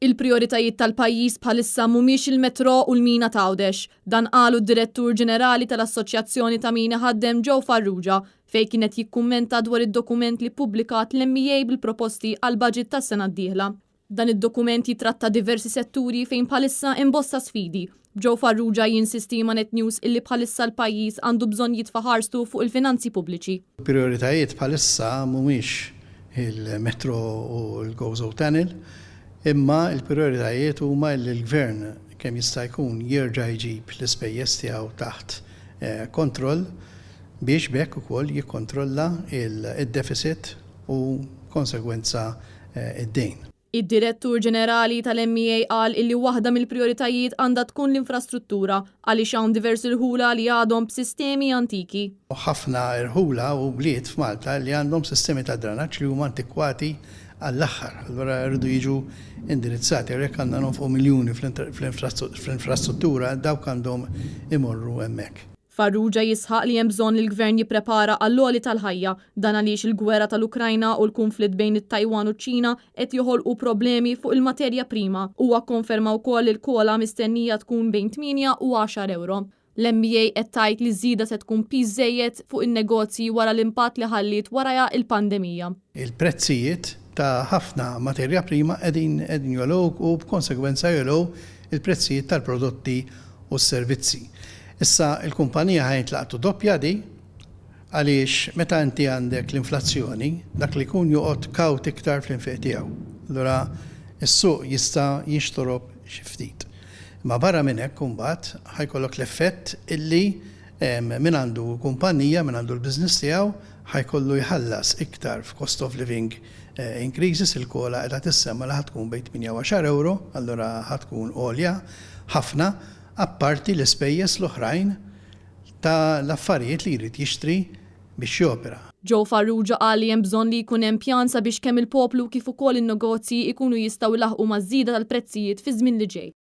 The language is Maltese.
Il-prijoritajiet tal-pajjiż bħalissa mhumiex il-metro u l-mina t'Għawdex. Dan qalu d-Direttur Ġenerali tal-Assoċjazzjoni ta' Min Iħaddem Joe Farrugia fejn kien qed jikkummenta dwar id-dokument li ppubblikat l-MEA bil-proposti għall-budget tas-sena d-dieħla. Dan id-dokument jitratta diversi setturi fejn bħalissa hemm bosta sfidi, b'Joe Farrugia jinsisti ma' Net News illi bħalissa l-pajjiż għandu bżonn jitfa' ħarstu fuq il-finanzi pubbliċi. Prijoritajiet bħalissa mhumiex il-metro u l-Gozo Tunnel, imma l-prijoritajiet huma li l-Gvern kemm jista' jkun jerġa' jġib l-ispejjeż tiegħu taħt kontroll biex b'hekk ukoll jikkontrolla d-deficit u b'konsegwenza d-dejn. Id-Direttur Ġenerali tal-MEA qal illi waħda mill-prijoritajiet għandha tkun l-infrastruttura għaliex hawn diversi rħula li għadhom b'sistemi antiki. Ħafna rħula u bliet f'Malta li għandhom sistemi ta' dranaġġ li huma antikwati għall-aħħar, allura jridu jiġu indirizzati. Allura jekk għandna nonfqu miljuni fl-infrastruttura dawk għandhom imorru hemmhekk. Farrugia jisħaq li hemm bżonn li l-Gvern jipprepara għall-għoli tal-ħajja, dan għaliex il-gwerra tal-Ukrajna u l-kunflitt bejn it-Tajwan u ċ-Ċina qed joħolqu problemi fuq il-materja prima. Huwa kkonferma wkoll li l-COLA mistennija tkun bejn tmienja u għaxar ewro. L-MEA qed tgħid li ż-żieda se tkun piż żejjed fuq in-negozji wara l-impatt li ħalliet warajha il-pandemija. Il-prezzijiet ta' ħafna materja prima qegħdin qegħdin jogħlew u b'konsegwenza jogħlew il-prezzijiet tal-prodotti u s-servizzi. Issa l-kumpanija ħa jintlaqtu doppja di għaliex meta inti għandek l-inflazzjoni, dak li jkun joqgħod kawt iktar fl-infiq tiegħu. Allura s-suq jista' jinxtorob xi ftit. Imma barra minn hekk imbagħad ħa jkollok l-effett illi min għandu kumpanija, min għandu l-business tiegħu ħa jkollu jħallas iktar f'cost of living increases, il-COLA qiegħda tissemma li ħa tkun bejn tmienja u għaxar ewro, allura ħa tkun għolja ħafna, apparti l-ispejjeż l-oħrajn ta' l-affarijiet li jrid jixtri biex jopera. Joe Farrugia qal li hemm bżonn li jkun hemm pjan sabiex kemm il-poplu kif ukoll in-negozji jkunu jistgħu jlaħħqu maż-żieda tal-prezzijiet fiż-żmien li ġej.